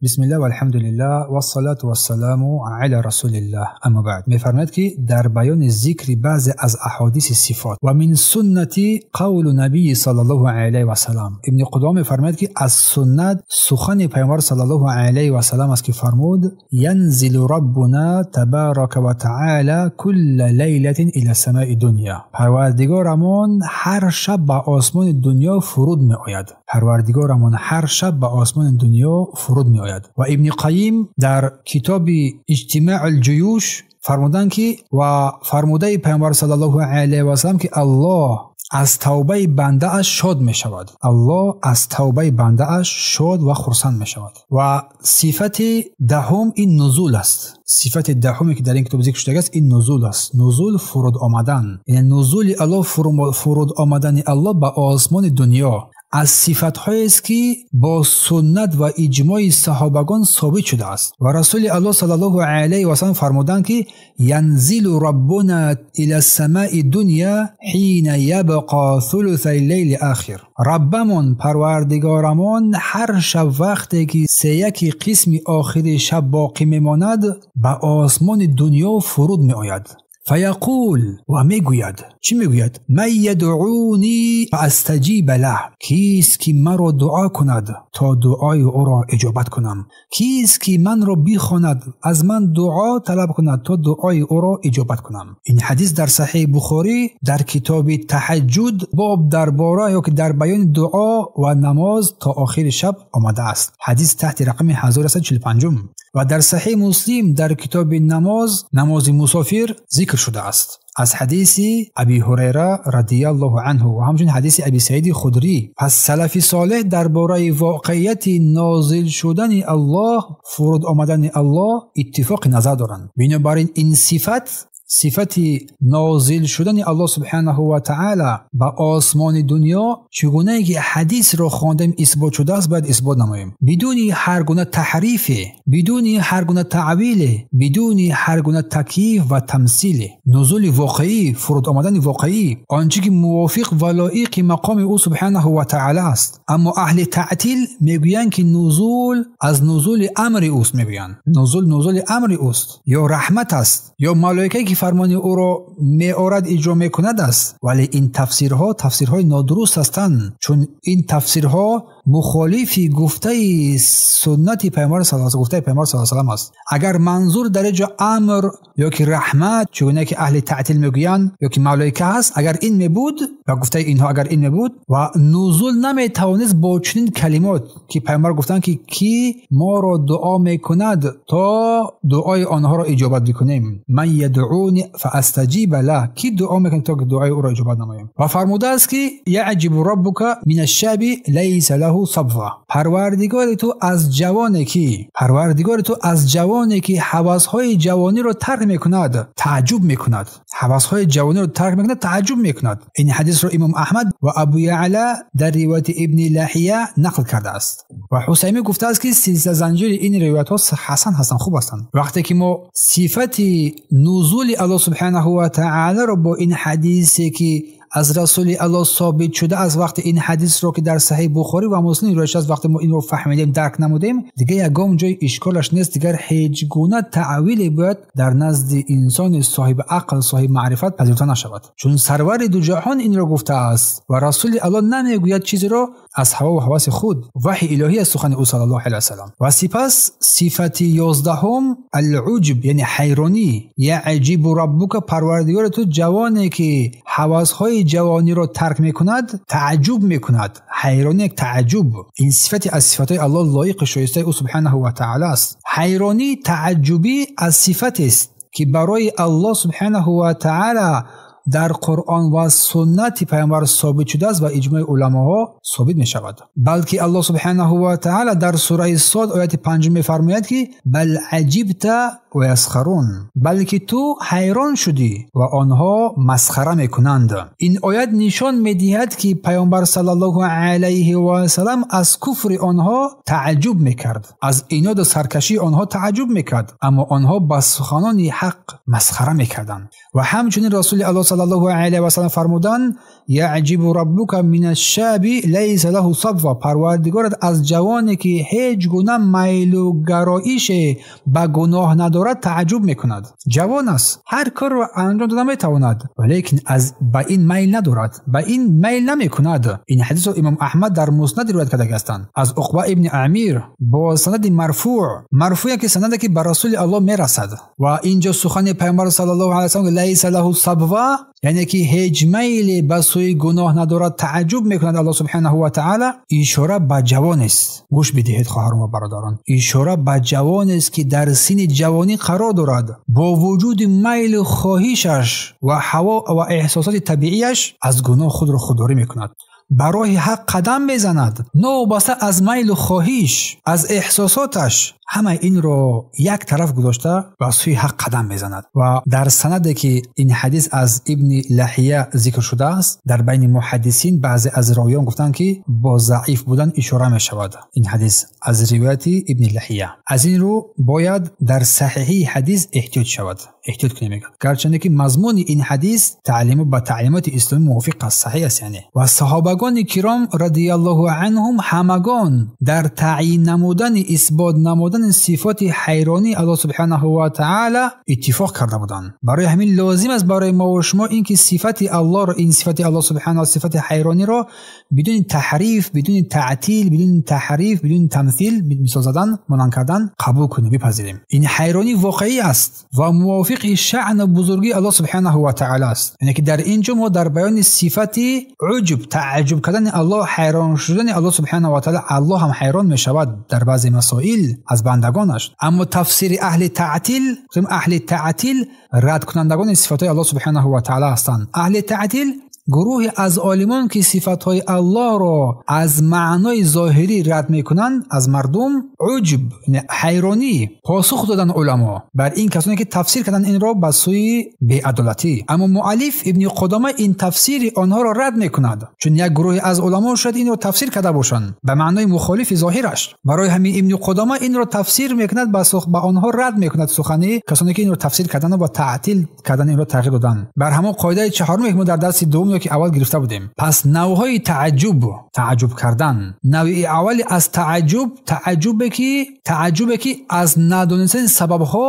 Бисмиллаҳ валҳамдулиллаҳ вассалату вассаламу аля расулиллаҳ. Аммо баъд мефармояд, ки дар баёни зикри баъзе аз аҳодиси сифот ва мин суннати қавлу набии саллаллоҳу алайҳи васаллам. Ибни Қудома мефармояд, ки аз суннат сухани пайғамбар саллаллоҳу алайҳи васаллам аст, ки фармуд: янзилу раббуна табарака ва таъала кулла лайлатин ила самаи дунё. Парвардигорамон ҳар шаб ба осмони дунё фуруд меояд. Парвардигорамон ҳар шаб ба осмони дунё фуруд меояд. Ва Ибни Қайим дар китоби Иҷтимаъул ҷуюш фармуданд, ки ва фармудаи пайғамбар саллаллоҳу алайҳи васаллам, ки Аллоҳ аз тавбаи бандааш шод мешавад. Аллоҳ аз тавбаи бандааш шод ва хурсанд мешавад. Ва сифати даҳум ин нузул аст. Сифати даҳуме, ки дар ин китоб зикр шудааст, ин нузул аст. Нузул фуруд омадан, яъне нузули Аллоҳ, фуруд омадани Аллоҳ ба осмони дунё аз сифатҳоест, ки бо суннат ва иҷмои саҳобагон собит шудааст. Ва Расули Аллоҳ саллаллоҳу алайҳи васаллам фармуданд, ки янзилу раббуна ила самаи дунё ҳина ябқо сулусай лайли охир. Раббамон, Парвардигорамон ҳар шаб вақте ки сеяки қисми охири шаб боқӣ мемонад, ба осмони дунё фуруд меояд. Фаяқул, ва мегӯяд. Чӣ мегӯяд? Ман ядъуни фаастаҷиба лаҳ. Кист ки маро дуо кунад то дуои ӯро иҷобат кунам? Кист ки манро бихонад, аз ман дуо талаб кунад то дуои ӯро иҷобат кунам? Ин ҳадис дар Саҳеҳи Бухорӣ дар китоби Таҳаҷҷуд боб дар бора ё ки дар баёни дуо ва намоз то охири шаб омадааст. Ҳадис таҳти рақами 1145 ва дар Саҳеҳи Муслим дар китоби намоз, намози мусофир зикр шудааст. Аз ҳадиси Аби Ҳурайра радияллоҳу анҳу ва ҳамчунин ҳадиси Аби Саиди Худрӣ. Пас салафи солеҳ дар бораи воқеияти нозил шудани Аллоҳ, фуруд омадани Аллоҳ иттифоқи назар доранд. Бинобар ин ин сифат, сифати нозил шудани Аллоҳ субҳанаҳу ва таъала ба осмони дунё, чигунае ки ҳадисро хондем исбот шудааст, бояд исбот намоем. Бидуни ҳар гуна таҳрифе, бидуни ҳар гуна таъвиле, бидуни ҳар гуна такйиф ва тамсиле. Нузули воқеӣ, фуруд омадани воқеӣ, он чи ки мувофиқ ва лоиқи мақоми ӯ субҳанаҳу ва таъала аст. Аммо аҳли таътил мегӯянд, ки нузул аз нузули амри ӯст, мегӯянд. Нузул нузули амри ӯст, ё раҳмат аст, ё малоикае ки фармони ӯро меорад иҷро мекунад аст. Вале ин тафсирҳо тафсирҳои нодуруст ҳастанд, чун ин тафсирҳо мухолифи гуфтаи суннати пайғамбар саллаллоҳу алайҳи, гуфтаи пайғамбар саллаллоҳу алайҳи васаллам аст. Агар манзур дар ҷо амр ё ки раҳмат, чигуна ки аҳли таътил мегӯянд, ё ки малоика ҳаст, агар ин мебуд, ба гуфтаи инҳо агар ин мебуд, ва нузул наметавонист бо чунин калимот ки пайғамбар гуфтанд, ки кӣ моро дуо мекунад то дуои онҳоро иҷобат бикунем. Ман ядъуни фаастаҷиба лаҳ. Кӣ дуо мекунад то дуои ӯро иҷобат намоем? Ва фармудааст, ки яъҷибу раббука минаш-шаби лайса лаҳу сабва. Парвардигори ту аз ҷавоне ки, Парвардигори ту аз ҷавоне ки ҳавасҳои ҷавониро тарк мекунад, таъҷуб мекунад. Ҳавасҳои ҷавониро тарк мекунад, таъҷуб мекунад. Ин ҳадисро Имом Аҳмад ва Абу Яъла дар ривояти Ибни Лаҳия нақл кардааст. Ва Ҳусайнӣ гуфтааст, ки силсила занҷири ин ривоятҳо ҳасан ҳастанд, хуб ҳастанд. Вақте ки мо сифати нузули Аллоҳ субҳанаҳу ва таъаларо бо ин ҳадисе ки аз Расули Аллоҳ собит шуда, аз вақти ин ҳадисро ки дар Саҳеҳи Бухорӣ ва Муслим ривоят шудааст, вақте мо инро фаҳмидем, дарк намудем, дигар ягон ҷой ишколаш нест, дигар ҳеҷ гуна таъвиле бояд дар назди инсони соҳиби ақл, соҳиби маърифат пазируфта нашавад. Чун сарвари ду ҷаҳон инро гуфтааст ва Расули Аллоҳ намегӯяд чизеро аз ҳаво ва ҳаваси худ, ваҳи илоҳӣ аст сухани ӯ саллаллоҳу алайҳи васаллам. Ва сипас сифати 11 алъуҷб, яъне ҳайронӣ. Яъҷибу раббука, Парвардигори ту ҷавоне ки ҳавасҳои ҷавониро тарк мекунад, таъҷуб мекунад. Ҳайронӣ як таъҷуб. Ин сифати аз сифатҳои Аллоҳ лоиқи шоистаи ӯ субҳанаҳу ва таъала аст. Ҳайронӣ таъҷубӣ аз сифатест ки барои Аллоҳ субҳанаҳу ва таъала дар Қуръон ва суннати пайғамбар собит шудааст ва иҷмои уламоҳо собит мешавад. Балки Аллоҳ субҳанаҳу ва таъала дар сураи Сод ояти 5 мефармояд, ки бал аҷибта ва ясхарун, балки ту ҳайрон шудӣ ва онҳо масхара мекунанд. Ин оят нишон медиҳад, ки Паёмбар саллаллоҳу алайҳи васаллам аз куфри онҳо тааҷҷуб мекард, аз иноду саркашии онҳо тааҷҷуб мекард, аммо онҳо ба суханони ҳақ масхара мекарданд. Ва ҳамчунин Расули Аллоҳ саллаллоҳу алайҳи васаллам фармуданд: яъҷибу раббука минаш-шаби лайса лаҳу сабва, Парвардигорат аз ҷавоне ки ҳеҷ гуна майлу гароише ба гуноҳ надорад тааҷҷуб мекунад. Ҷавон аст, ҳар корро анҷом дода метавонад, валекин аз ба ин майл надорад, ба ин майл намекунад. Ин ҳадисро Имом Аҳмад дар Муснад ривоят кардагиастанд аз Уқба ибни Амир бо санади марфӯъ, марфӯъ ки санаде ки ба Расули Аллоҳ мерасад. Ва инҷо сухани Паёмбар саллаллоҳу алайҳи васаллам лайса лаҳу сабва, яъне ки ҳеҷ майле ба сӯи гуноҳ надорад, тааҷҷуб мекунад Аллоҳ субҳанаҳу ва таъала. Ишора ба ҷавон аст. Гӯш бидиҳед хоҳарон ва бародарон, ишора ба ҷавон аст, ки дар синни ҷавонӣ қарор дорад, бо вуҷуди майлу хоҳишаш ва ҳаво ва эҳсосоти табиияш аз гуноҳ худро худдорӣ мекунад, ба роҳи ҳақ қадам мезанад, новобаста аз майлу хоҳиш, аз эҳсосоташ, ҳамаи инро як тараф гузошта ба сӯи ҳақ қадам мезанад. Ва дар санаде ки ин ҳадис аз Ибни Лаҳия зикр шудааст, дар байни муҳаддисин баъзе аз ровиён гуфтанд, ки бо заиф будан ишора мешавад ин ҳадис аз ривояти Ибни Лаҳия. Аз ин рӯ бояд дар саҳиҳи ҳадис эҳтиёт шавад, эҳтиёт кунем. Гарчанде ки мазмуни ин ҳадис таълим ба таълимоти исломӣ мувофиқ аст, саҳиҳ аст яъне. Ва саҳобагони киром радияллоҳу анҳум ҳамагон дар таъйин намудани, исбот намудани сифати ҳайронии Аллоҳ субҳанаҳу ва таъала иттифоқ карда буданд. Барои ҳамин лозим аст барои мо ва шумо ин ки сифати Аллоҳро, ин сифати Аллоҳ субҳанаҳу, сифати ҳайрониро бидуни таҳриф, бидуни таътил, бидуни таҳриф, бидуни тамсил, мисол задан, монанд кардан қабул кунем, бипазирем. Ин ҳайронӣ воқеӣ аст ва мувофиқи шаъну бузургии Аллоҳ субҳанаҳу ва таъала аст. Яъне ки дар ин ҷо мо дар баёни сифати уҷб, тааҷҷуб кардани Аллоҳ, ҳайрон шудани Аллоҳ субҳанаҳу ва таъала, Аллоҳ ҳам ҳайрон мешавад дар баъзе масоил аз бандагонаш. Аммо тафсири аҳли таътил, аҳли таътил радкунандагони сифатҳои Аллоҳ субҳанаҳу ва таъала ҳастанд. Аҳли таътил гурӯҳе аз олимон ки сифатҳои Аллоҳро аз маънои зоҳирӣ рад мекунанд, аз мардум уҷб, ҳайронӣ посух доданд уламо бар ин касоне ки тафсир карданд инро ба сӯи беадолатӣ. Аммо муаллиф Ибни Қудома ин тафсири онҳоро рад мекунад, чун як гурӯҳе аз уламо шояд инро тафсир карда бошанд ба маънои мухолифи зоҳираш. Барои ҳамин Ибни Қудома инро тафсир мекунад, ба онҳо рад мекунад сухани касоне ки инро тафсир карданд ва таътил карданд, инро тағйир доданд. Бар ҳамон қоидаи чаҳорум ки мо дар дарси дуввум ки аввал гирифта будем. Пас навъҳои тааҷҷуб, тааҷҷуб кардан, навъи аввали аз тааҷҷуб, тааҷҷубе ки аз надонистани сабабҳо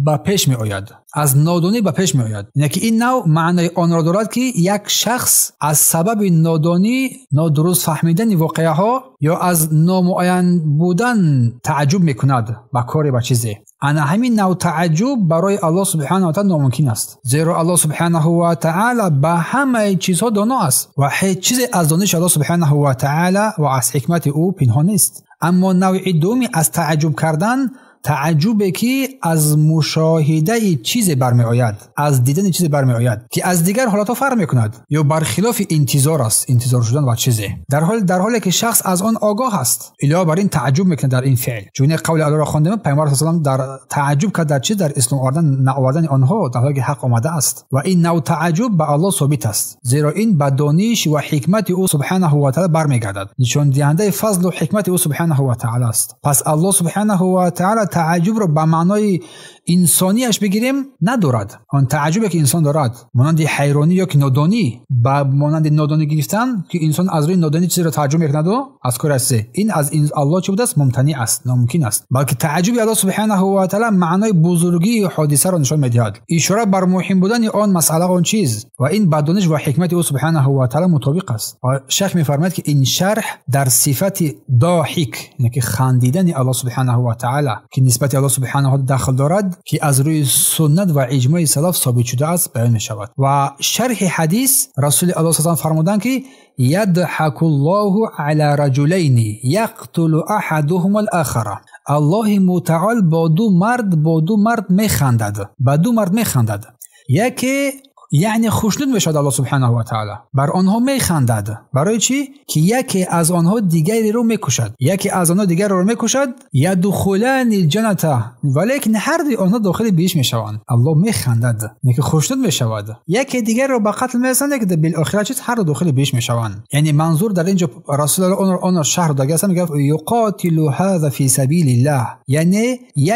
ба пеш меояд, аз нодонӣ ба пеш меояд. Яъне ки ин навъ маънои онро дорад, ки як шахс аз сабаби нодонӣ, нодуруст фаҳмидани воқеаҳо ё аз номуайян будан тааҷҷуб мекунад ба коре, ба чизе. Ана ҳамин навъ тааҷҷуб барои Аллоҳ субҳанаҳу ва таъала номумкин аст, зеро Аллоҳ субҳанаҳу ва таъала ба ҳамаи чизҳо доно аст ва ҳеҷ чизе аз дониши Аллоҳ субҳанаҳу ва таъала ва аз ҳикмати ӯ пинҳон нест. Аммо навъи дуввуми аз тааҷҷуб кардан, тааҷҷубе ки аз мушоҳидаи чизе бармеояд, аз дидани чизе бармеояд ки аз дигар ҳолатҳо фарқ мекунад ё бархилофи интизор аст, интизор шудан ба чизе, дар ҳоле ки шахс аз он огоҳ аст, илова бар ин тааҷҷуб мекунад дар ин феъл. Чун қавли Аллоҳро хондем, Паёмбар саллаллоҳу алайҳи васаллам дар тааҷҷуб кард дар чиз, дар ислом овардан, наовардани онҳо дар ҳоле ки ҳақ омада аст. Ва ин навъ тааҷҷуб ба Аллоҳ собит аст, зеро ин ба дониш ва ҳикмати ӯ субҳанаҳу ва таъала бармегардад, нишондиҳандаи фазлу ҳикмати ӯ субҳанаҳу ва таъала аст. Пас Аллоҳ субҳанаҳу ва таъала тааҷҷубро ба маънои инсонияш бигирем надорад. Он тааҷҷубе ки инсон дорад, монанди ҳайронӣ ё ки нодонӣ, ба монанди нодонӣ гирифтан ки инсон аз рӯи нодонӣ чизеро тааҷҷуб мекунад аз кори аст, ин аз Аллоҳ чӣ будааст? Мумтаниъ аст, номумкин аст. Балки тааҷҷуби Аллоҳ субҳанаҳу ва таъала маънои бузургии ҳодисаро нишон медиҳад, ишора бар муҳим будани он масъала, он чиз, ва ин ба дониш ва ҳикмати ӯ субҳанаҳу ва таъала мутобиқ аст. Ва шайх мефармояд ки ин шарҳ дар сифати доҳик, яъне ки хандидани Аллоҳ субҳанаҳу ва таъала ки нисбати Аллоҳ субҳанаҳу дахл дорад, ки аз рӯи суннат ва иҷмои салаф собит шудааст, баён мешавад. Ва шарҳи ҳадис Расули Аллоҳ саллаллоҳу алайҳи васаллам фармуданд ки ядҳакуллоҳу ала раҷулайни яқтулу аҳадуҳума ал-охара. Аллоҳи мутаол бо ду мард механдад, ба ду мард механдад. Яке Яъне хушнуд мешавад Аллоҳ субҳонаҳу ва таъоло, бар онҳо механдад. Барои чӣ? Ки яке аз онҳо дигареро мекушад, яке аз онҳо дигареро мекушад. Ядхулани ҷанната, валекин ҳар дуи онҳо дохили биҳишт мешаванд. Аллоҳ механдад, яъне ки хушнуд мешавад. Яке дигарро ба қатл мерасонад, ки билохира чиз ҳар ду дохили биҳишт мешаванд. Яъне манзур дар инҷо Расулуллоҳ онро шарҳ додааст, мегӯяд юқотилу ҳаза фи сабилиллаҳ, яъне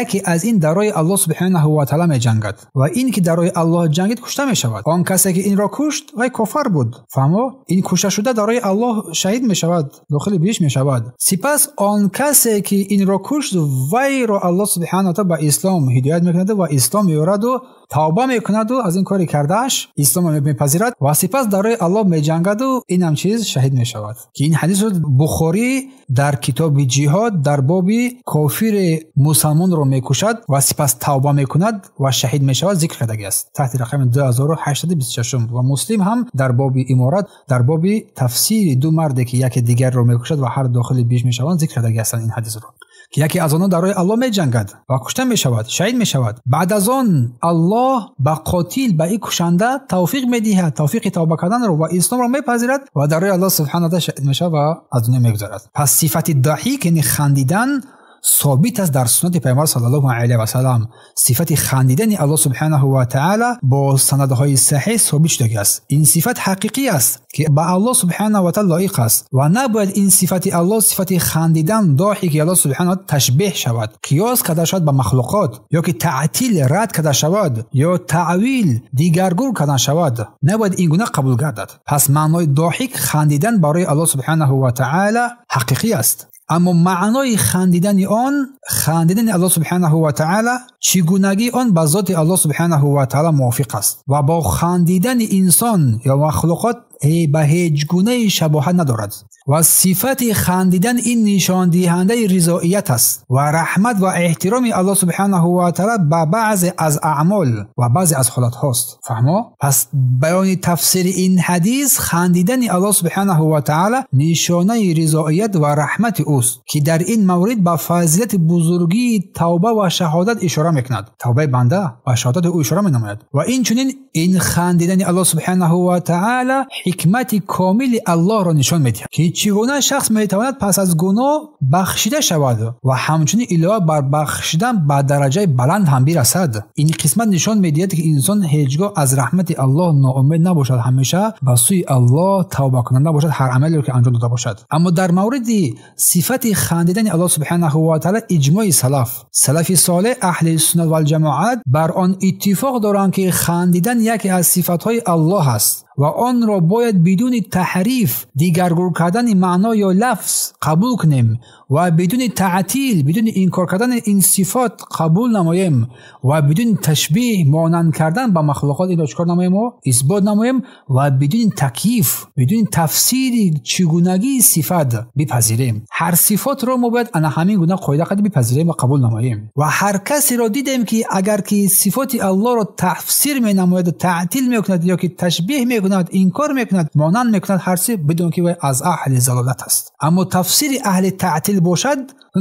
яке аз ин дар роҳи Аллоҳ субҳонаҳу ва таъоло меҷангад ва ин ки дар роҳи Аллоҳ ҷангид кушта мешавад. Он касе ки инро кушт вай кофар буд. Фаҳмо? Ин кушта шуда дар роҳи Аллоҳ шаҳид мешавад, дохили биҳишт мешавад. Сипас он касе ки инро кушт вайро Аллоҳ субҳонаҳу ва таъоло ба ислом ҳидоят мекунад ва ислом меорад ва тавба мекунад ва аз ин кори кардааш исломро мепазирад ва сипас дар роҳи Аллоҳ меҷангад ва ин ҳам чиз шаҳид мешавад. Ки ин ҳадисро Бухорӣ дар китоби ҷиҳод дар боби кофири мусалмонро мекушад ва сипас тавба мекунад ва шаҳид мешавад зикр кардагиаст таҳти рақами 2826 ва Муслим ҳам дар боби иморат дар боби тафсири ду марде ки яке дигарро мекушад ва ҳар дохили биҳишт мешаванд зикр кардагиастанд ин ҳадисро, ки яке аз онҳо дар роҳи Аллоҳ меҷангад ва кушта мешавад, шаҳид мешавад. Баъд аз он Аллоҳ ба қотил, ба ин кушанда тавфиқ медиҳад, тавфиқи тавба карданро ва исломро мепазирад ва дар роҳи Аллоҳ субҳонаҳу ва таъоло шаҳид мешавад ва аз дунё мегузарад. Пас сифати даҳик, яъне хандидан, собит аст дар суннати Пайғамбар саллаллоҳу алайҳи васаллам. Сифати хандидани Аллоҳ субҳонаҳу ва таъоло бо санадҳои саҳеҳ собит шудагиаст. Ин сифат ҳақиқӣ аст ки ба Аллоҳ субҳонаҳу ва таъоло лоиқ аст ва набояд ин сифати Аллоҳ, сифати хандидан, доҳи ки Аллоҳ субҳонаҳу ва ташбеҳ шавад, қиёс карда шавад ба махлуқот, ё ки таътил рад карда шавад, ё таъвил дигаргун карда шавад. Набояд ин гуна қабул гардад. Пас маънои доҳик хандидан барои Аллоҳ субҳонаҳу ва таъоло ҳақиқӣ аст. Аммо маънои хандидани он, хандидани Аллоҳ субҳонаҳу ва таъоло, чигунагии он ба зоти Аллоҳ субҳонаҳу ва таъоло мувофиқ аст ва бо хандидани инсон ё махлуқот ба ҳеҷ гунаи шабоҳат надорад. Ва сифати хандидан ин нишондиҳандаи ризоият аст ва раҳмат ва эҳтироми Аллоҳ субҳонаҳу ва таъоло ба баъзе аз аъмол ва баъзе аз ҳолатҳост. Фаҳмо? Пас баёни тафсири ин ҳадис, хандидани Аллоҳ субҳонаҳу ва таъоло нишонаи ризоият ва раҳмати ӯст, ки дар ин маврид ба фазилати бузургии тавба ва шаҳодат ишора мекунад. Тавбаи банда ба шаҳодати ӯ ишора менамояд. Ва инчунин ин хандидани Аллоҳ субҳонаҳу ва таъоло ҳикмати комили Аллоҳро нишон медиҳад, ки чӣ гуна шахс метавонад пас аз гуноҳ бахшида шавад ва ҳамчунин илова бар бахшидан ба дараҷаи баланд ҳам бирасад. Ин қисмат нишон медиҳад, ки инсон ҳеҷ гоҳ аз раҳмати Аллоҳ ноумед набошад, ҳамеша ба сӯи Аллоҳ тавбакунанда бошад ҳар амалеро ки анҷом дода бошад. Аммо дар мавриди сифати хандидани Аллоҳ субҳонаҳу ва таъоло иҷмои салаф, салафи солеҳ, аҳли суннат вал ҷамоат бар он иттифоқ доранд, ки хандидан яке аз сифатҳои Аллоҳ аст ва онро бояд бидуни таҳриф, дигаргун кардани маъно ё лафз қабул кунем ва бидуни таътил, бидуни инкор кардани ин сифат қабул намоем ва бидуни ташбеҳ, монанд кардан ба махлуқот инро чикор намоем? Исбот намоем ва бидуни такйиф, бидуни тафсири чигунагии сифат бипазирем. Ҳар сифатро мо бояд ана ҳамин гуна қоида қади бипазирем ва қабул намоем. Ва ҳар касеро дидем, ки агар ки сифати Аллоҳро тафсир менамояд, таътил мекунад ё ки ташбеҳ мекунад, инкор мекунад, монанд мекунад, ҳар чиз, бидон ки вай аз аҳли залолат аст. Аммо тафсири аҳли таътил бошад,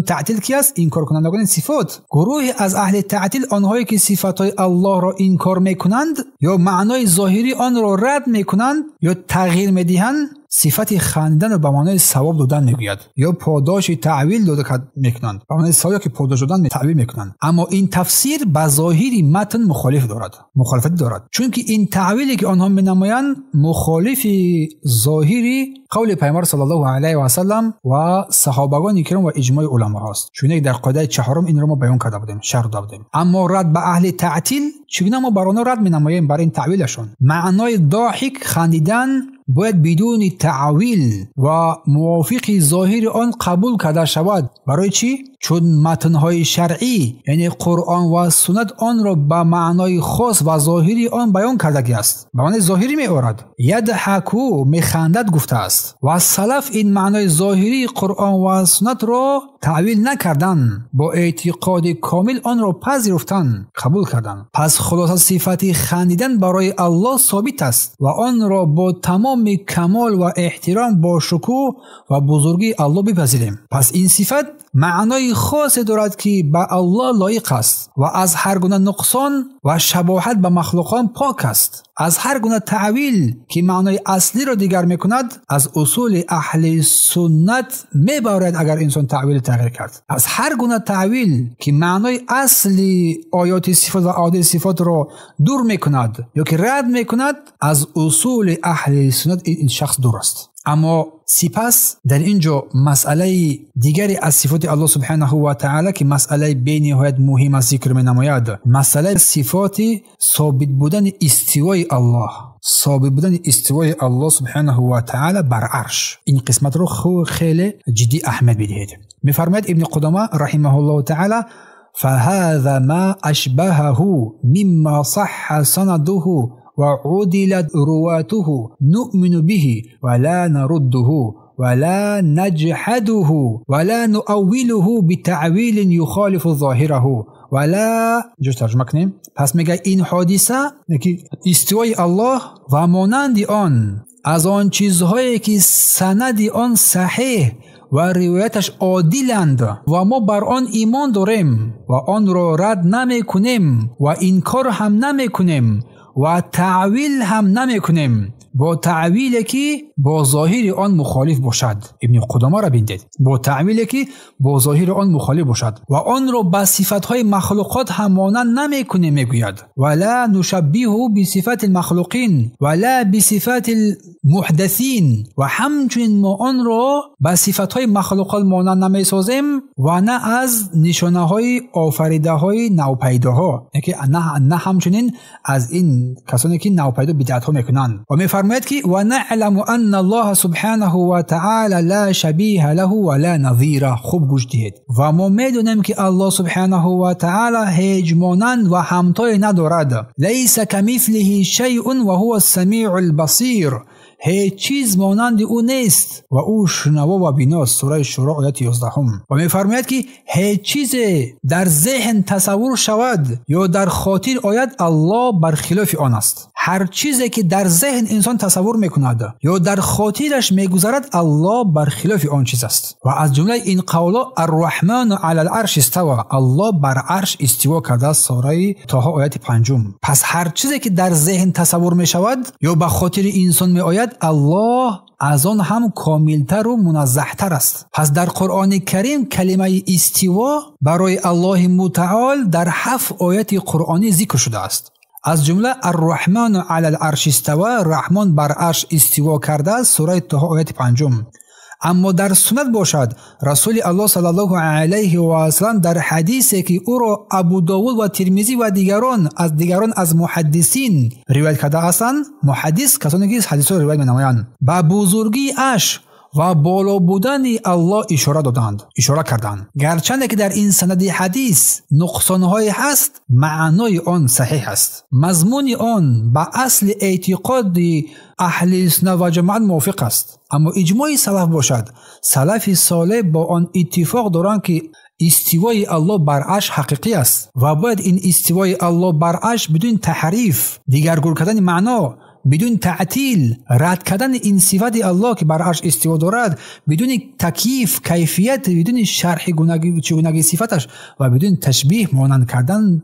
таътил ки аст? Инкоркунандагони сифот. Гурӯҳе аз аҳли таътил, онҳое ки сифатҳои Аллоҳро инкор мекунанд ё маънои зоҳирии онро рад мекунанд ё тағйир медиҳанд, сифати ханданро ба маънои савоб додан мегӯяд ё подоши таъвил дода мекунанд, ба маънои савоб ё ки подош додан таъвил мекунанд. Аммо ин тафсир ба зоҳири матн мухолиф дорад, мухолифат дорад, чунки ин таъвиле ки онҳо менамоянд мухолифи зоҳири қавли Пайғамбар саллаллоҳу алайҳи васаллам ва саҳобагони киром ва иҷмои уламоҳост. Чунки дар қоидаи чаҳорум инро мо баён карда будем, шарҳ дода будем. Аммо рад ба аҳли таътил, чӣ гуна мо бар онҳо рад менамоем бар ин таъвилашон? Маънои доҳик, хандидан, бояд бидуни таъвил ва мувофиқи зоҳири он қабул карда шавад. Барои чӣ? Чун матнҳои шаръӣ, яъне Қуръон ва суннат, онро ба маънои хос ва зоҳири он баён кардагиаст, ба маънои зоҳирӣ меорад. Ядҳаку, механдад гуфтааст. Ва салаф ин маънои зоҳирии Қуръон ва суннатро таъвил накардан, бо эътиқоди комил онро пазируфтан, қабул карданд. Пас хулоса, сифати хандидан барои Аллоҳ собит аст ва онро бо тамоми камол ва эҳтиром, бо шукӯҳ ва бузургии Аллоҳ бипазирем. Пас ин сифат маънои маънои хосе дорад, ки ба Аллоҳ лоиқ аст ва аз ҳар гуна нуқсон ва шабоҳат ба махлуқон пок аст. Аз ҳар гуна таъвил, ки маънои аслиро дигар мекунад, аз усули аҳли суннат мебарад, агар инсон таъвил тағйир кард. Аз ҳар гуна таъвил, ки маънои асли оёти сифот ва аҳодиси сифотро дур мекунад ё ки рад мекунад, аз усули аҳли суннат ин шахс дур аст. Аммо сипас дар ин ҷо масъалаи дигаре аз сифоти Аллоҳ субҳонаҳу ва таъоло, ки масъалаи бениҳоят муҳим аст, зикр менамояд. Масъалаи сифоти собит будани истивои Аллоҳ, собит будани истивои Аллоҳ субҳонаҳу ва таъоло бар арш. Ин қисматро хеле ҷиддӣ аҳамият бидиҳед. Мефармояд Ибни Қудома раҳимаҳуллоҳу таъоло: فهذا ما أشبهه مما صح سنده وعدلت رواته نؤمن به ولا نرده ولا نجحده ولا نؤوله بتعويل يخالف ظاهره ولا جوش ترجمه کنیم. پس میگه این حادثه که استوای الله و مانند آن از آن چیزهایی که سند آن صحیح و روایتش عادلند و ما بر آن ایمان داریم و آن را رد نمیکنیم و انکار هم نمیکنیم و تعویل هم نمیکنیم با تعویلی که با ظاهر آن مخالف باشد. ابن قدامه را ببینید، با تعویلی که با ظاهر آن مخالف باشد و آن را با صفتهای مخلوقات هم مانند نمیکنیم. میگوید ولا نشبهه بصفات المخلوقین ولا بصفات المحدثین، و همچنین ما آن را با صفتهای مخلوقات مانند نمیسازیم و نه از نشانه های آفریده های نوپیداها، نه همچنین از این کسانی که نوپیدا بدعت ها میکنند. و میفرماید که و نعلم ان الله سبحانه و تعالی لا شبیه له ولا نظیره. خوب گوش دهید. و ما میدونیم که الله سبحانه و تعالی هیچ مانند و همتای ندارد. لیس کمثله شیء و هو السمیع البصیر. هیچ چیز مانند او نیست و او شنوا و بیناست. سوره شورا آیت 11. و میفرماید که هیچ چیز در ذهن تصور شود یا در خاطر آید الله برخلاف آن است. هر چیزی که در ذهن انسان تصور میکند یا در خاطرش میگذرد الله برخلاف آن چیز است. و از جمله این قولا الرحمن علی العرش استوى، الله بر عرش استوا کرده است. سوره طه آیت 5. پس هر چیزی که در ذهن تصور میشود یا به خاطر انسان میآید الله از آن هم کاملتر و منزهتر است. پس در قرآن کریم کلمه استوا برای الله متعال در 7 آیت قرآنی ذکر شده است. از جمله الرحمن علی العرش استوى، رحمان بر عرش استوا کرده است. سوره طه آیت 5. اما در سنت باشد رسول الله صلی الله علیه و سلم در حدیثی که او را ابو داود و ترمذی و دیگران از محدثین روایت کرده هستند، محدث کسانی که حدیث را روایت می‌نمایند، به بزرگی اش و بالا بودن الله اشاره کردند. گرچند که در این سند حدیث نقصان‌های هست، معنای آن صحیح است. مضمون آن به اصل اعتقاد اهل سنت و جماعت موافق است. اما اجماع سلف باشد، سلف صالح با آن اتفاق دارند که استوای الله بر عرش حقیقی است و باید این استوای الله بر عرش بدون تحریف، دیگرگون کردن معنا، بدون تعطیل، رد کردن این صفت الله که بر عرش استوا دارد، بدون تکییف کیفیت، بدون شرح چگونگی صفتش و بدون تشبیه مانند کردن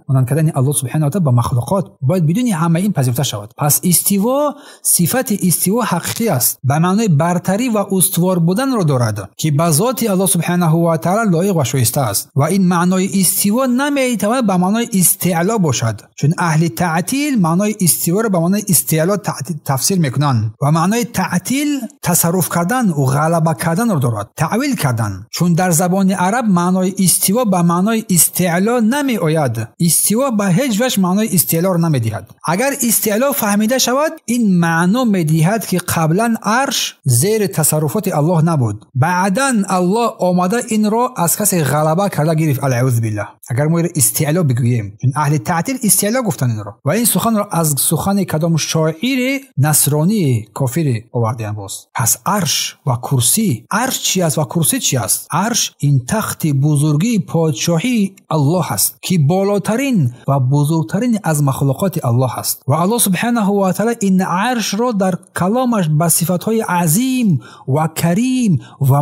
الله سبحانه و تعالی با مخلوقات، باید بدون همه این پذیرفته شود. پس استوا، صفت استوا حقیقی است، به معنای برتری و استوار بودن را دارد که به ذات الله سبحانه و تعالی لایق و شایسته است. و این معنای استوا نمیتواند به معنای استعلا باشد، چون اهل تعطیل معنای استوا را به معنای استعلا تفسیر میکنن و معنای تعطیل تصرف کردن و غلبه کردن را دارد، تعویل کردن. چون در زبان عرب معنای استوا به معنای استعلا نمی آید. استوا به هیچ وجه معنای استعلا را نمی دهد. اگر استعلا فهمیده شود، این معنا می دهد که قبلا عرش زیر تصرفات الله نبود، بعدا الله آمده این را از کسی غلبه کرده گرفت، العوذ بالله. اگر ما استعلا بگوییم، چون اهل تعطیل استعلا گفتن این را. و این سخن را از سخن کدام شاعر кофири насронӣ кофири овардиам боз. Пас арш ва курсӣ, арш чӣ аст ва курсӣ чӣ аст? Арш ин тахти бузургии подшоҳии Аллоҳ аст, ки болотарин ва бузургтарин аз махлуқоти Аллоҳ аст. Ва Аллоҳ субҳанаҳу ва таъоло ин аршро дар каломаш ба сифатҳои азим ва карим ва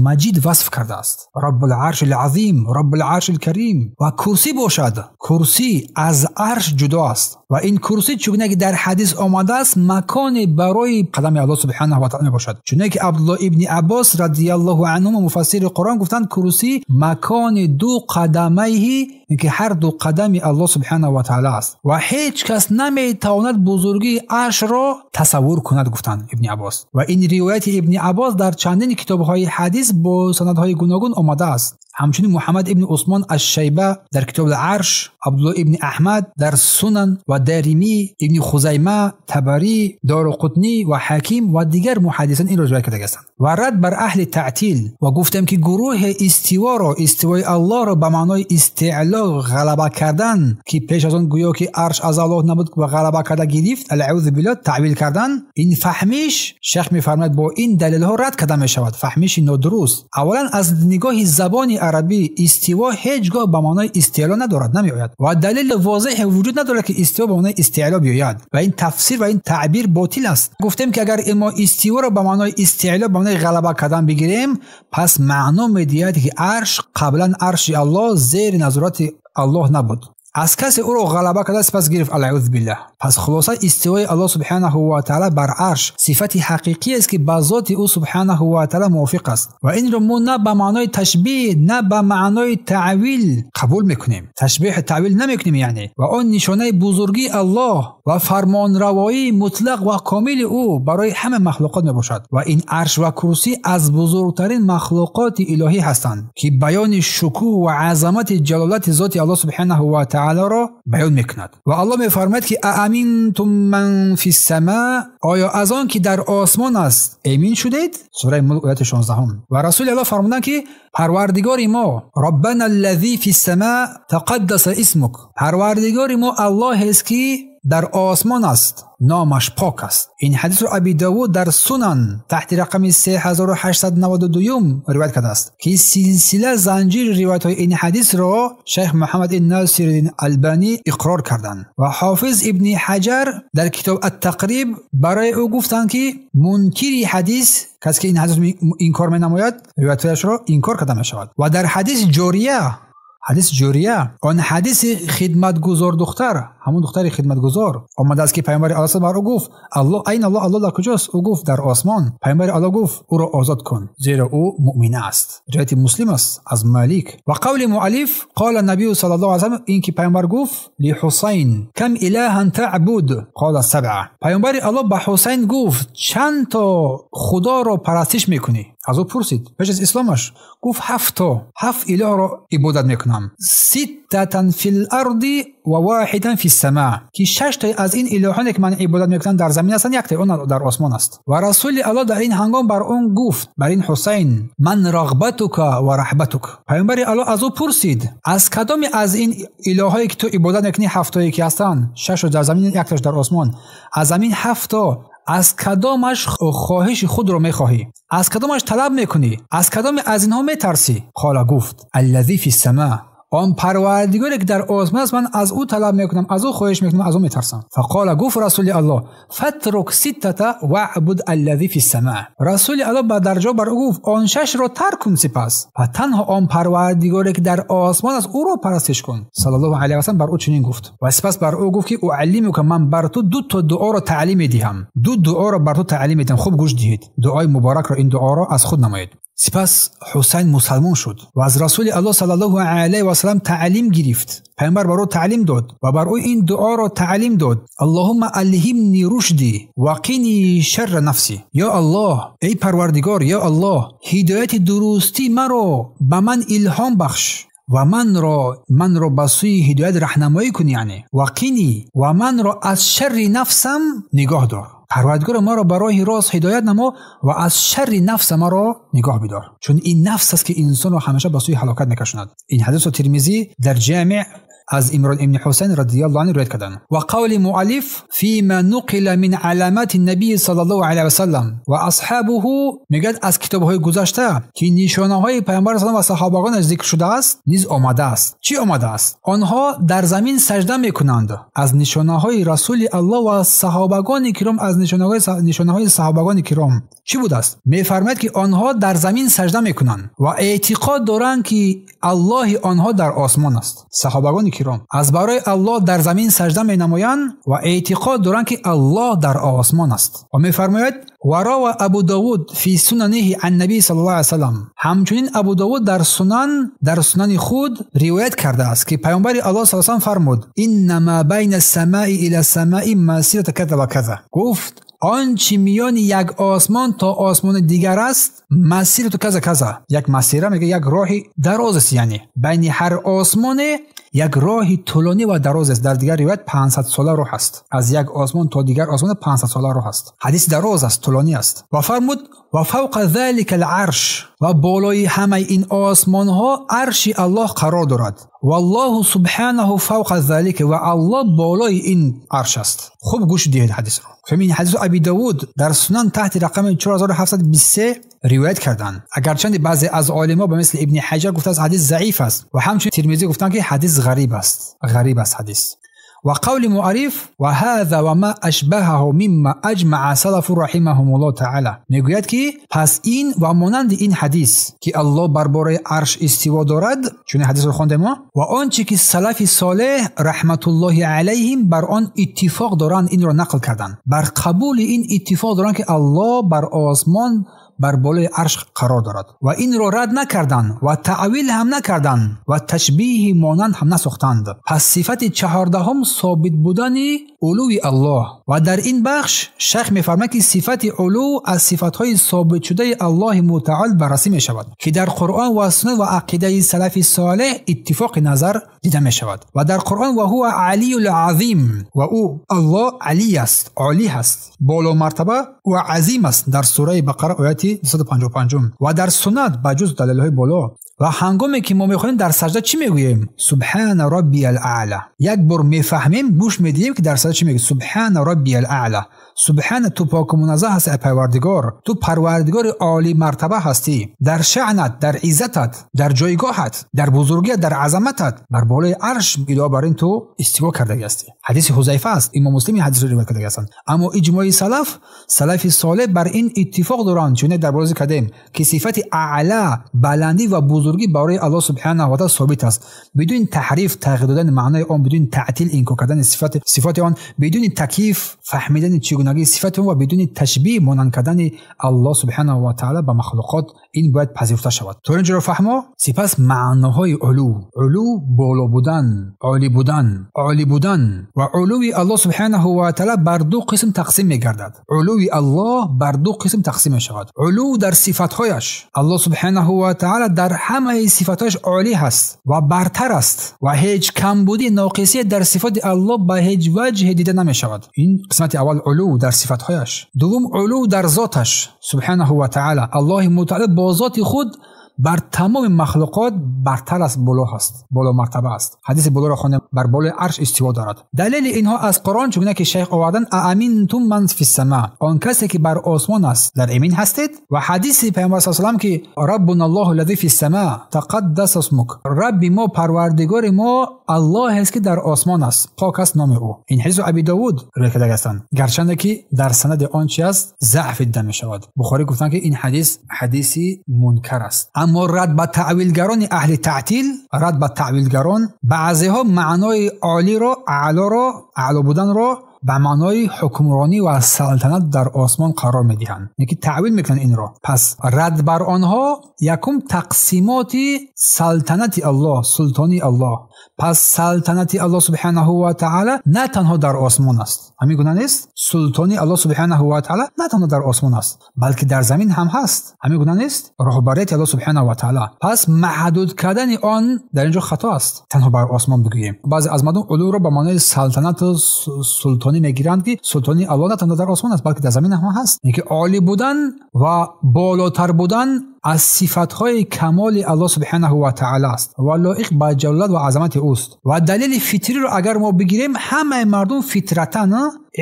маҷид васф кардааст. Раббул аршил азим, Раббул аршил карим. Ва курсӣ бошад, курсӣ аз арш ҷудо аст. Ва ин курсӣ чунон ки дар ҳадис омадааст, маконе барои қадами Аллоҳ субҳанаҳу ва таъоло мебошад. Чунон ки Абдуллоҳ ибни Аббос радияллоҳу анҳу муфассири Қуръон гуфтанд, курсӣ макони ду қадамайҳи, ки ҳар ду қадами Аллоҳ субҳанаҳу ва таъоло аст. Ва ҳеҷ кас наметавонад бузургии аршро тасаввур кунад, гуфтанд ибни Аббос. Ва ин ривояти ибни Аббос дар чандин китобҳои ҳадис бо санадҳои гуногун омадааст. Ҳамчунин Муҳаммад ибни Усмон аш-Шайба дар китоби Арш, Абдуллоҳ ибни Аҳмад дар Сунан ва Даримӣ, ибни Хузайма, Табарӣ, Доруқутнӣ ва Ҳаким ва дигар муҳаддисон инро ривоят кардаанд. Ва рад бар аҳли таътил ва гуфтем ки гурӯҳи истиворо, истивои Аллоҳро ба маънои истеъло, ғалаба кардан, ки пеш аз он гӯё ки арш аз Аллоҳ набуд ва ғалаба карда гирифт, алъаузу биллоҳ, таъвил кардан, ин фаҳмиш, шайх мефармояд, бо ин далелҳо рад карда мешавад. Фаҳмиши нодуруст. Аввалан аз нигоҳи забони арабӣ истиво ҳеҷгоҳ ба маънои истеъло надорад, намеояд ва далели возеҳе вуҷуд надорад ки истиво ба маънои истеъло биёяд ва ин тафсир ва ин таъбир ботил аст. Гуфтем ки агар мо истиворо ба маънои истеъло, ба маънои ғалаба кардан бигирем, пас маъно медиҳад ки арш қаблан арши Аллоҳ зери назорати Аллоҳ набуд. Аз касе ӯро ғалаба карда сипас гирифт, алъаузу биллаҳ. Пас хулоса истивои Аллоҳ субҳанаҳу ва таъоло бар арш сифати ҳақиқӣ аст ки ба зоти ӯ субҳанаҳу ва таъоло мувофиқ аст ва инро мо на ба маънои ташбеҳ, на ба маънои таъвил қабул мекунем. Ташбеҳ таъвил намекунем яъне. Ва он нишонаи бузургии Аллоҳ ва фармонравоии мутлақ ва комили ӯ барои ҳама махлуқот мебошад. Ва ин арш ва курсӣ аз бузургтарин махлуқоти илоҳӣ ҳастанд ки баёни шукӯҳ ва азамати ҷалолати зоти Аллоҳ субҳанаҳу ва таъолоро баён мекунад. Ва Аллоҳ мефармояд ки ааминтум ман фис-само, оё аз он ки дар осмон аст эмин шудед? Сураи Мулк ояти 16. Ва Расули Аллоҳ фармуданд ки Парвардигори мо, Раббана аллази фис-само тақаддаса исмук, Парвардигори мо Аллоҳ аст ки дар осмон аст, номаш пок аст. Ин ҳадисро Аби Довуд дар Сунан таҳти рақами 3892 ривоят кардааст ки силсила занҷири ривоятҳои ин ҳадисро шайх Муҳаммад ибн Носириддин Албанӣ иқрор карданд ва Ҳофиз ибни Ҳаҷар дар китоб ат-Тақриб барои ӯ гуфтанд ки мункири ҳадис, касе ки ин ҳадисро инкор менамояд, ривоятҳояшро инкор карда мешавад. Ва дар ҳадиси ҷория, ҳадиси ҷория, он ҳадиси хидматгузор духтар, ҳамон духтари хидматгузор омадааст ки паёмбари Аллоҳ бар ӯ гуфт: Аллоҳ, айн Аллоҳ, Аллоҳ дар куҷост? Ӯ гуфт: дар осмон. Паёмбари Аллоҳ гуфт: ӯро озод кун, зеро ӯ муъмина аст. Ривояти Муслим аст аз Малик. Ва қавли муаллиф қола набию саллаллоҳу алайҳи васаллам, ин ки паёмбар гуфт: лиҳусайн кам илаҳан таъбуд? Қола сабъа. Паёмбари Аллоҳ ба Ҳусайн гуфт: чанд то худоро парастиш мекунӣ? Аз ӯ пурсид пеш аз исломаш. Гуфт: 7 то, 7 илоҳро ибодат мекунам. Ситтатан фил арди ва воҳидан фис-само, ки 6 тои аз ин илоҳоне ки ман ибодат мекунам дар замин ҳастанд, як тои он дар осмон аст. Ва Расули Аллоҳ дар ин ҳангом бар он гуфт, бар ин Ҳусайн: ман рағбатука ва раҳбатук. Паёмбари Аллоҳ аз ӯ пурсид: аз кадоме аз ин илоҳое ки ту ибодат мекунӣ, 7 тое ки ҳастанд, 6 дар замин, як тош дар осмон, аз ҳамин 7 то аз кадомаш хоҳиши худро мехоҳӣ? Аз кадомаш талаб мекунӣ? Аз кадоме аз инҳо метарсӣ? Қола гуфт: аллази фис-само, он парвардигоре ки дар осмон аст, ман аз ӯ талаб мекунам, аз ӯ хоҳиш мекунам, аз ӯ метарсам. Фақола гуфт Расули Аллоҳ: фатрук ситтата ваъбуд аллази фис-само. Расули Аллоҳ ба дарҷо бар ӯ гуфт: он 6-ро тарк кун сипас ва танҳо он парвардигоре ки дар осмон аст ӯро парастиш кун. Саллаллоҳу алайҳи васаллам бар ӯ чунин гуфт. Ва сипас бар ӯ гуфт ки уаллимука, ман бар ту 2 то дуоро таълим медиҳам. 2 дуоро бар ту таълим медиҳам, хуб гӯш диҳед. Дуои муборакро, ин дуоро аз худ намоед. Сипас Ҳусайн мусалмон шуд ва аз Расули Аллоҳ саллаллоҳу алайҳи васаллам таълим гирифт. Паёмбар бар ӯ таълим дод ва бар ӯ ин дуоро таълим дод: Аллоҳумма алҳимни рушди ва қини шарра нафси. Ё Аллоҳ, эй Парвардигор, ё Аллоҳ, ҳидояти дурустӣ маро ба ман илҳом бахш ва манро ба сӯи ҳидоят раҳнамоӣ кун, яъне ва қини, ва манро аз шарри нафсам нигоҳ дор. Парвардигор, маро ба роҳи рост ҳидоят намо ва аз шарри нафс маро нигоҳ бидор, чун ин нафс аст ки инсонро ҳамеша ба сӯи ҳалокат мекашонад. Ин ҳадисро Тирмизӣ дар Ҷамиъ аз Имрон ибн Ҳусайн радиаллоҳу анҳу ривоят карданд. Ва қавли муаллиф фима нуқила мин аламати набии саллаллоҳу алайҳи васаллам ва асҳобуҳу, мегӯяд аз китобҳои гузашта ки нишонаҳои паёмбар саллаллоҳу ва саҳобагонаш зикр шудааст низ омадааст. Чӣ омадааст? Онҳо дар замин сажда мекунанд. Аз нишонаҳои расули Аллоҳ ва саҳобагони киром, аз нишонаҳои саҳобагони киром чӣ будааст? Мефармояд ки онҳо дар замин сажда мекунанд ва эътиқод доранд ки Аллоҳи онҳо дар осмон аст. Саҳобагони киром аз барои Аллоҳ дар замин сажда менамоянд ва эътиқод доранд ки Аллоҳ дар осмон аст. Ва мефармояд ва рава Абу Давуд фи сунаниҳи ан набӣ саллаллоҳу алайҳи васаллам, ҳамчунин Абу Давуд дар сунани худ ривоят кардааст ки паёмбари Аллоҳ саллаллоҳу алайҳи васаллам фармуд: иннама байна самаи ила самаи масирата каза ва каза. Гуфт он чи миёни як осмон то осмони дигар аст масирату каза каза, як масира мега як роҳи дароз аст, яъне байни ҳар осмоне як роҳи тӯлонӣ ва дароз аст. Дар дигар ривоят 500 сола роҳ аст, аз як осмон то дигар осмон 500 сола роҳ аст. Ҳадис дароз аст, тӯлонӣ аст. Ва фармуд ва фавқа залика ал-арш, ва болои ҳамаи ин осмонҳо арши Аллоҳ қарор дорад. Валлоҳу субҳанаҳу фавқа залика, ва Аллоҳ болои ин арш аст. Хуб гӯш диҳед ҳадисро. Ҳамин ҳадисро Аби Давуд дар сунан таҳти рақами 4723 ривоят карданд. Агарчанде баъзе аз олимҳо ба мисли Ибни Ҳаҷар гуфтааст ҳадис заиф аст ва ҳамчунин Тирмизӣ гуфтанд ки ҳадис ғариб аст. Ғариб аст ҳадис. Ва қавли муаллиф ва ҳаза ва ма ашбаҳаҳу мимма аҷмаа салафу раҳимаҳумуллоҳ таъала, мегӯяд ки пас ин ва монанди ин ҳадис ки Аллоҳ бар бораи арш истиво дорад, чун ҳадисро хондем мо, ва он чи ки салафи солеҳ раҳматуллоҳи алайҳим бар он иттифоқ доранд инро нақл карданд. Бар қабули ин иттифоқ доранд ки Аллоҳ бар осмон бар болои арш қарор дорад ва инро рад накарданд ва таъвил ҳам накарданд ва ташбиҳи монанд ҳам насохтанд. Пас сифати 14 собит будани улӯи Аллоҳ. Ва дар ин бахш шайх мефармояд ки сифати улӯ аз сифатҳои собитшудаи Аллоҳи мутаол баррасӣ мешавад ки дар Қуръон ва суннат ва ақидаи салафи солеҳ иттифоқи назар дида мешавад. Ва дар Қуръон ва ҳува алиюл азим, ва ӯ Аллоҳ алӣ аст, олӣ аст, боло мартаба ва азим аст дар сураи Бақара ояти 255. Ва дар суннат ба ҷуз далелҳои боло. Ва ҳангоме ки мо мехонем дар сажда чӣ мегӯем? Субҳана раббиял аъла. Як бор мефаҳмем, гӯш медиҳем ки дар сажда чӣ мегӯем? Субҳана раббиял аъла. Субҳана, ту поку муназзаҳ ҳастӣ, эй Парвардигор, ту Парвардигори олӣ мартаба ҳастӣ. Дар шаънат, дар иззатат, дар ҷойгоҳат, дар бузургият, дар азаматат бар болои арш илова бар ин ту истиво кардагӣ ҳастӣ. Ҳадиси Ҳузайфа аст, Имом Муслим ин ҳадисро ривоят кардагӣ ҳастанд. Аммо иҷмои салаф, салафи солеҳ бар ин иттифоқ доранд, чун дар боло зикр кардем ки сифати аъла, баландӣ ва бузургӣ барои Аллоҳ субҳанаҳу ва таъала собит аст, бидуни таҳриф, тағйир додани маънои он, бидуни таътил, инкор кардани сифати он, бидуни такиф, фаҳмидани чигунагии сифати он ва бидуни ташбиҳ, монанд кардани Аллоҳ субҳанаҳу ва таъала ба махлуқот. Ин бояд пазируфта шавад. То инҷоро фаҳмо. Сипас маъноҳои улӯ, улӯ боло будан, олӣ будан, олӣ будан ва улӯи Аллоҳ субҳанаҳу ва таъала бар ду қисм тақсим мегардад. Улӯи Аллоҳ бар ду қисм тақсим мешавад. Улӯ дар сифатҳояш, Аллоҳ субҳанаҳу ва таъала дар ҳамаи сифатҳояш олӣ ҳаст ва бартар аст ва ҳеҷ камбудӣ, ноқисӣ дар сифати Аллоҳ ба ҳеҷ ваҷҳе дида намешавад. Ин қисмати аввал улӯ дар сифатҳояш. Дуввум улӯ дар зоташ субҳанаҳу ва таъала. Аллоҳи мутаъал бо зоти худ бар тамоми махлуқот бартар аст, боло ҳаст, боло мартаба аст. Ҳадиси болоро хондем, бар болои арш истиво дорад. Далели инҳо аз Қуръон чунон ки шайх овардан: ааминтум ман фиссама, он касе ки бар осмон аст дар эмин ҳастед. Ва ҳадиси паёмбар саллаллоҳу алайҳи васаллам ки раббуна аллоҳу аллази фиссама тақаддаса исмук, Рабби мо, Парвардигори мо Аллоҳ аст ки дар осмон аст, пок аст номи ӯ. Ин ҳадисро Аби Давуд ривоят карда ҳастанд, гарчанде ки дар санади он чи аст заъф дида мешавад. Бухорӣ гуфтанд ки ин ҳадис ҳадиси мункар аст. Аммо рад ба таъвилгарони аҳли таътил, рад ба таъвилгарон, баъзеҳо маънои олиро, аълоро, аъло буданро ба маънои ҳукмронӣ ва салтанат дар осмон қарор медиҳанд, яъне ки таъвил мекунанд инро. Пас рад бар онҳо якум тақсимоти салтанати Аллоҳ, султони Аллоҳ. Пас салтанати Аллоҳ субҳанаҳу ва таъала на танҳо дар осмон аст, ҳамин гуна нест? Султони Аллоҳ субҳанаҳу ва таъала на танҳо дар осмон аст, балки дар замин ҳам ҳаст, ҳамин гуна нест? Роҳбарияти Аллоҳ субҳанаҳу ва таъала. Пас маҳдуд кардани он дар инҷо хато аст, танҳо бар осмон бигӯем. Баъзе аз мардум улӯро ба маънои салтанату султонӣ мегиранд ки султони Аллоҳ на танҳо дар осмон аст, балки дар замин ҳам ҳаст. Яъне ки олӣ будан ва болотар будан аз сифатҳои камоли Аллоҳ субҳонаҳу ва таъоло аст ва лоиқ ба ҷалолат ва азамати ӯст. Ва далели фитриро агар мо бигирем, ҳамаи мардум фитратан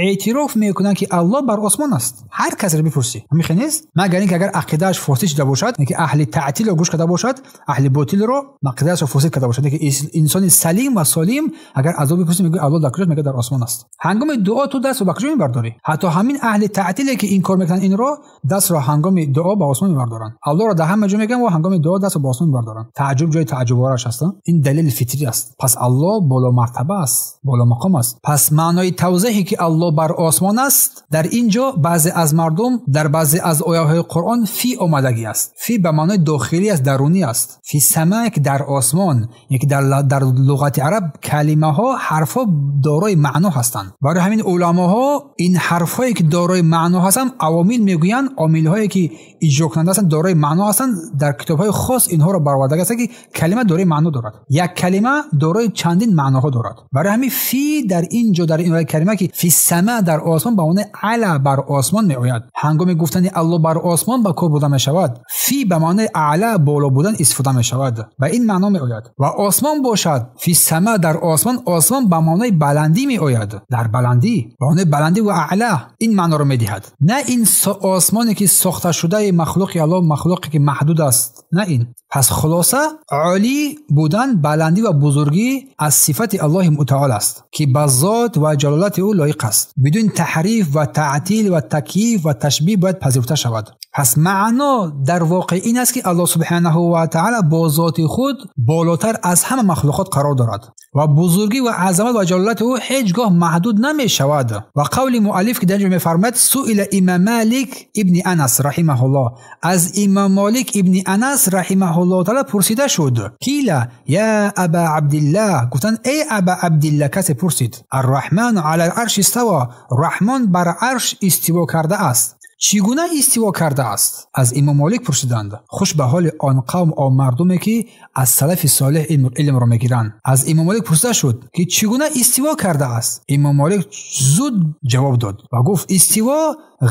эътироф мекунанд, ки Аллоҳ бар осмон аст. Ҳар касро бипурсӣ, ҳамин нест? Магар инки агар ақидааш фосид шуда бошад, инки аҳли таътилро гӯш карда бошад, аҳли ботилро ақидаашро фосид карда бошад. Инки инсони салим ва солим агар аз ӯ бипурсӣ, мегӯяд Аллоҳ дар куҷост? Мегӯяд дар осмон аст. Ҳангоми дуо ту дастро ба куҷо мебардорӣ? Ҳатто ҳамин аҳли таътиле ки инкор мекунанд инро, дастро ҳангоми дуо ба осмон мебардоранд. Аллоҳро дар ҳама ҷо мегӯянд ва ҳангоми дуо дастро ба осмон мебардоранд. Таъҷуб ҷои таъҷубовараш аст. Ин далели фитрӣ аст. Пас Аллоҳ боло мартаба аст, боло мақом аст. Пас маънои тавзеҳе ки Аллоҳ бар осмон аст, дар ин ҷо баъзе аз мардум дар баъзе аз ояҳои Қуръон фи омадагӣ аст. Фи ба маънои дохилӣ аст, дарунӣ аст. Фи сама ки дар осмон, яъне ки дар луғати араб калимаҳо, ҳарфҳо дорои маъно ҳастанд. Барои ҳамин уламоҳо ин ҳарфҳое ки дорои маъно ҳастанд, авомил мегӯянд, омилҳое ки иҷрокунанда ҳастанд, дорои маъно ҳастанд, дар китобҳои хос инҳоро бароварда аст, ки калима дорои маъно дорад. Як калима дорои чандин маъноҳо дорад. Барои ҳамин фи дар ин ҷо, дар ин ояи карима ки фи сама дар осмон ба маънои аъла бар осмон меояд. Ҳангоми гуфтани Аллоҳ бар осмон ба кор бурда мешавад, фи ба маънои аъла боло будан истифода мешавад, ба ин маъно меояд. Ва осмон бошад, фи сама дар осмон, осмон ба маънои баландӣ меояд, дар баландӣ, ба маънои баландӣ ва аъла ин маъноро медиҳад. На ин осмоне ки сохта шудаи махлуқи Аллоҳ, махлуқе ки маҳдуд аст, на ин. Пас хулоса олӣ будан, баландӣ ва бузургӣ аз сифати Аллоҳи мутаол аст, ки ба зот ва ҷалолати ӯ лоиқ аст. Бидуни таҳриф ва таътил ва такйиф ва ташбиҳ бояд пазируфта шавад. Пас маъно дар воқеъ ин аст, ки Аллоҳ субҳонаҳу ва таъоло бо зоти худ болотар аз ҳама махлуқот қарор дорад ва бузургӣ ва азамат ва ҷалолати ӯ ҳеҷ гоҳ маҳдуд намешавад. Ва қавли муаллиф ки дар инҷо мефармояд: суила имом Молик ибни Анас раҳимаҳуллоҳ, аз имом Молик ибни Анас раҳимаҳуллоҳ таъоло пурсида шуд: қила я аба Абдиллаҳ, гуфтанд эй аба Абдиллаҳ, касе пурсид: арраҳману алал арши истава, Раҳмон бар арш истиво кардааст. Чӣ гуна истиво кардааст? Аз имом Молик пурсиданд. Хуш ба ҳоли он қавм, он мардуме ки аз салафи солеҳ илмро мегиранд. Аз имом Молик пурсида шуд, ки чӣ гуна истиво кардааст? Имом Молик зуд ҷавоб дод ва гуфт: истиво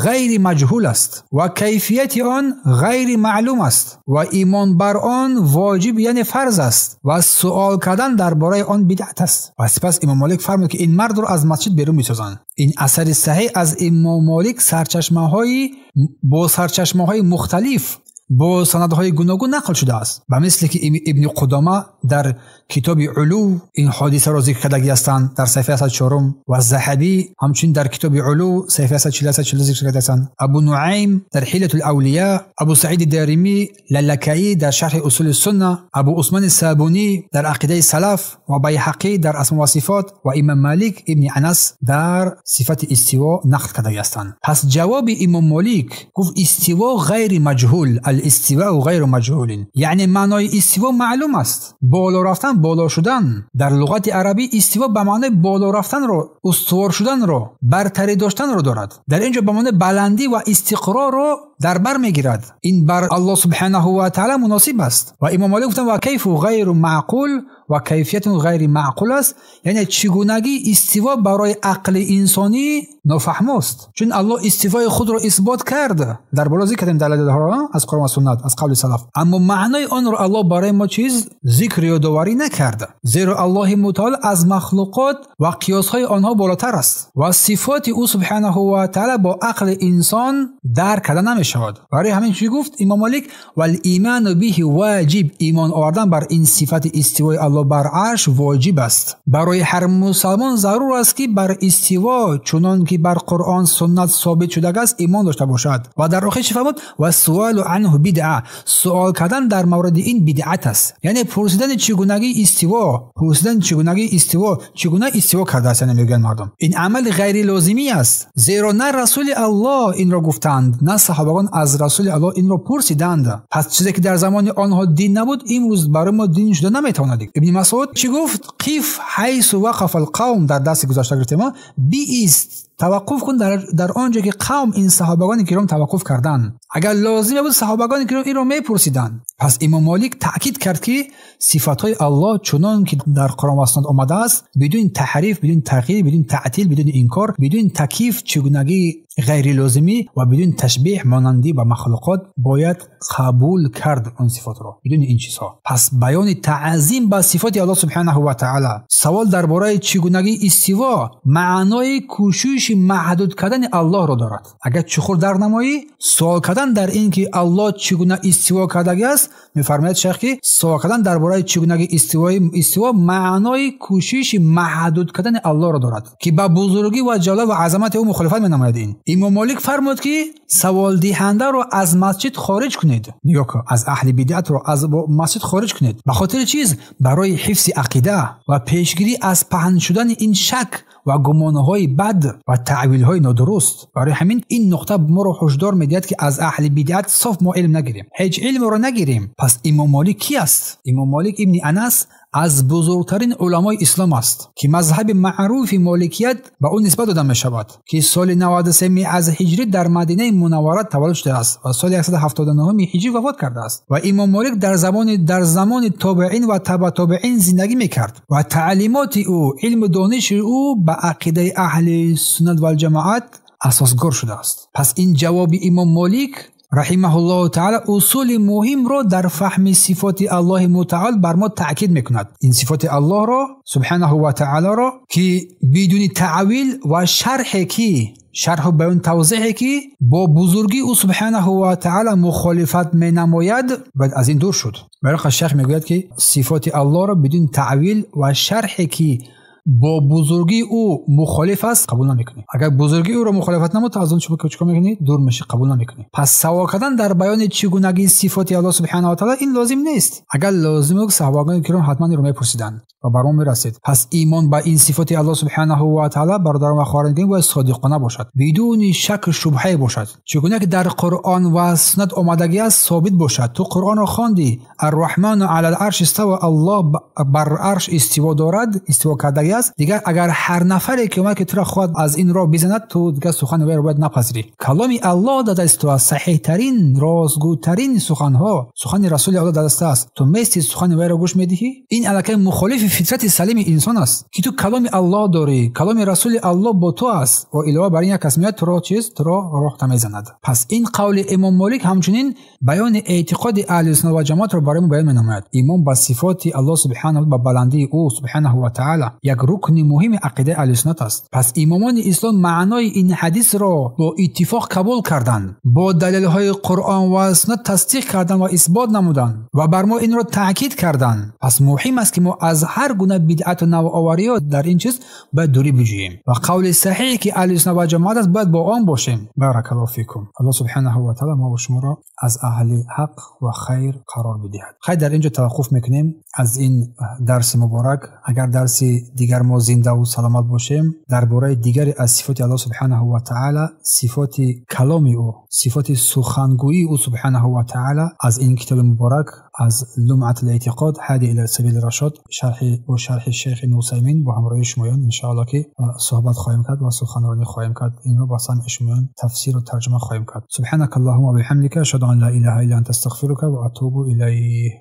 ғайри маҷҳул аст ва кайфияти он ғайри маълум аст ва имон бар он воҷиб, яъне фарз аст ва суол кардан дар бораи он бидъат аст. Ва сипас имом Молик фармуд, ки ин мардро аз масҷид берун месозанд. Ин асари саҳеҳ аз имом Молик сарчашмаҳои бо сарчашмаҳои мухталиф бо санадҳои гуногун нақл шудааст. Ба мисли ки ибни Қудома дар китоби Улув ин ҳодисаро зикр кардагӣ ҳастанд дар саҳифаи 104 ва Заҳабӣ ҳамчунин дар китоби Улув саҳифаи 140 зикр кардагӣ ҳастанд. Абу Нуайм дар Ҳилятул Авлиё, Абу Саиди Даримӣ Лалакаӣ дар шарҳи Усули Сунна, Абу Усмони Сабунӣ дар Ақидаи Салаф ва Байҳақӣ дар Асмо ва Сифот ва имом Молик ибни Анас дар сифати истиво нақл кардагӣ ҳастанд. Пас ҷавоби имом Молик гуфт: истиво ғайри маҷҳул, الاستواء غیر مجهول، یعنی معنای استوا معلوم است. بالا رفتن، بالا شدن. در لغت عربی استوا به معنای بالا رفتن رو، استوار شدن رو، برتری داشتن رو دارد. در اینجا به معنای بلندی و استقرار رو در بر میگیرد. این بر الله سبحانه و تعالی مناسب است. و امام مالک گفتند و کیف غیر معقول و کیفیت غیر معقول است، یعنی چگونگی استوا برای عقل انسانی نافهم است. چون الله استوای خود را اثبات کرد، در بالا ذکر کردیم دلایل از قرآن و سنت، از قول سلف، اما معنای آن را الله برای ما چیز ذکر یا داوری نکرد، زیرا الله متعال از مخلوقات و قیاس های آنها بالاتر است و صفات او سبحانه و تعالی با عقل انسان درک کرده نمیشود. برای همین چی گفت امام مالک: والایمان به واجب، ایمان آوردن بر این صفت استوای الله بر عرش واجب است. برای هر مسلمان ضرور است که بر استوا چنان که بر قرآن سنت ثابت شده است ایمان داشته باشد. و در آخر چی فرمود؟ و سوال عنه بدعه، سوال کردن در مورد این بدعت است. یعنی پرسیدن چگونگی استوا، پرسیدن چگونگی استوا، چگونه استوا کرده است، یعنی میگن مردم این عمل غیر لازمی است، زیرا نه رسول الله این را گفتند نه صحابگان از رسول الله این را پرسیدند. پس چیزی که در زمان آنها دین نبود امروز برای ما دین شده نمیتواند. ابن مسعود چی گفت؟ قف حیث وقف القوم، در دست گذاشته گرفتیم ما بیست، توقف کن در آنجا که قوم، این صحابگان کرام توقف کردند. اگر لازم بود صحابگان کرام این را میپرسیدند. پس امام مالک تاکید کرد که صفات‌های الله چنان که در قرآن و سنت آمده است، بدون تحریف، بدون تغییر، بدون تعطیل، بدون انکار، بدون تکییف چگونگی ғайрилозимӣ ва бидуни ташбеҳ монандӣ ба махлуқот бояд қабул кард он сифотро бидуни ин чизҳо. Пас баёни таъзим ба сифоти Аллоҳ субҳанаҳу ва таъоло, савол дар бораи чигунагии истиво маънои кӯшиши маҳдуд кардани Аллоҳро дорад. Агар чуқур дар намоӣ, суол кардан дар ин ки Аллоҳ чигуна истиво кардагиаст, мефармояд шайх ки суол кардан дар бораи чигунагии истиво маънои кӯшиши маҳдуд кардани Аллоҳро дорад, ки ба бузургӣ ва ҷалол ва азамати ӯ мухолифат менамояд. Ин Имом Молик фармуд ки саволдиҳандаро аз масҷид хориҷ кунед. Нигоҳ кун, аз аҳли бидъатро аз масҷид хориҷ кунед. Ба хотири чиз? Барои ҳифзи ақида ва пешгирӣ аз паҳн шудани ин шак ва гумонҳои бад ва таъвилҳои нодуруст. Барои ҳамин ин нуқта моро ҳушдор медиҳад ки аз аҳли бидъат соф мо илм нагирем, ҳеҷ илмро нагирем. Пас Имом Молик ки аст? Имом Молик ибни Анас аз бузургтарин уламои ислом аст, ки мазҳаби маъруфи моликият ба ӯ нисбат дода мешавад, ки соли 93 аз ҳиҷрӣ дар Мадинаи Мунаввара таваллуд шудааст ва соли 179 ҳиҷрӣ вафот кардааст. Ва Имом Молик дар замони тобеин ва таба тобеин зиндагӣ мекард ва таълимоти ӯ, илму дониши ӯ ба ақидаи аҳли суннат валҷамоат асосгор шудааст. Пас ин ҷавоби Имом Молик раҳимаҳуллоҳу таъоло усули муҳимро дар фаҳми сифоти Аллоҳи мутаол бар мо таъкид мекунад. Ин сифоти Аллоҳро субҳанаҳу ва таъолоро ки бидуни таъвил ва шарҳе ки шарҳу баён тавзеҳе ки бо бузургии ӯ субҳанаҳу ва таъоло мухолифат менамояд, бояд аз ин дур шуд. Барои шайх мегӯяд ки сифоти Аллоҳро бидуни таъвил ва шарҳе ки бо бузургии ӯ мухолиф аст қабул намекунӣ. Агар бузургии ӯро мухолифат намуд, аз он чӣ кор мекунӣ? Дур мешӣ, қабул намекунӣ. Пас савол кардан дар баёни чигунагии сифоти Аллоҳ субҳанаҳу ва таъоло ин лозим нест. Агар лозим буд, саҳобагони киром ҳатман инро мепурсиданд ва бар мо мерасид. Пас имон ба ин сифоти Аллоҳ субҳанаҳу ва таъоло, бародарон ва хоҳарон, бояд содиқона бошад, бидуни шак шубҳае бошад. Чигуна ки дар Қуръон ва суннат омадагӣ аст, собит бошад. Ту Қуръонро хондӣ, Ар-Раҳману алал арш истава, Аллоҳ бар арш истиво дорад, истиво кардагӣ аст. Дигар агар ҳар нафаре ки омад ки туро хоҳад аз ин роҳ бизанад, ту дигар сухани вайро бояд напазирӣ. Каломи Аллоҳ дар даст ту аст, саҳиҳтарин, ростгӯтарин суханҳо, сухани Расули Аллоҳ дар даст аст. Ту мести сухани вайро гӯш медиҳӣ? Ин аллакай мухолифи фитрати салими инсон аст, ки ту каломи Аллоҳ дорӣ, каломи Расули Аллоҳ бо ту аст ва илова бар ин як кас меояд туро чиз, туро роҳта мезанад. Пас ин қавли Имом Молик ҳамчунин баёни эътиқоди аҳли суннат ва ҷамоатро барои мо баён менамояд. Имон ба сифоти Аллоҳ субҳанаҳу ба баландии ӯ субҳанаҳу ва таъоло як рукни муҳими ақидаи аҳли суннат аст. Пас имомони ислом маънои ин ҳадисро бо иттифоқ қабул карданд, бо далелҳои Қуръон ва суннат тасдиқ карданд ва исбот намуданд ва бар мо инро таъкид карданд. Пас муҳим аст ки мо аз ҳар гуна бидъату навовариҳо дар ин чиз бояд дурӣ биҷӯем ва қавли саҳиҳе ки аҳли суннат ва ҷамоат аст бояд бо он бошем. Баракаллоҳу фикум. Аллоҳ субҳанаҳу ва таъоло мо ва шуморо аз аҳли ҳақ ва хайр қарор бидиҳад. Хайр, дар инҷо таваққуф мекунем аз ин дарси муборак. Агар дарси дигар мо зинда ва саломат бошем, дар бораи дигаре аз сифоти Аллоҳ субҳанаҳу ва таъоло, сифоти каломи ӯ, сифоти сухангӯии ӯ субҳанаҳу ва таъоло аз ин китоби муборак аз Лумъат ал-эътиқод ҳади ила сабил рашод шарҳи бо шарҳи шайх ибн Усаймин бо ҳамроҳии шумоён иншоаллоҳ ки суҳбат хоҳем кард ва суханронӣ хоҳем кард. Инро ба самъи шумоён тафсиру тарҷума хоҳем кард. Субҳанака Аллоҳумма ва биҳамдика ашҳаду ан ла илаҳа илла анта астағфирука ва атубу илайк.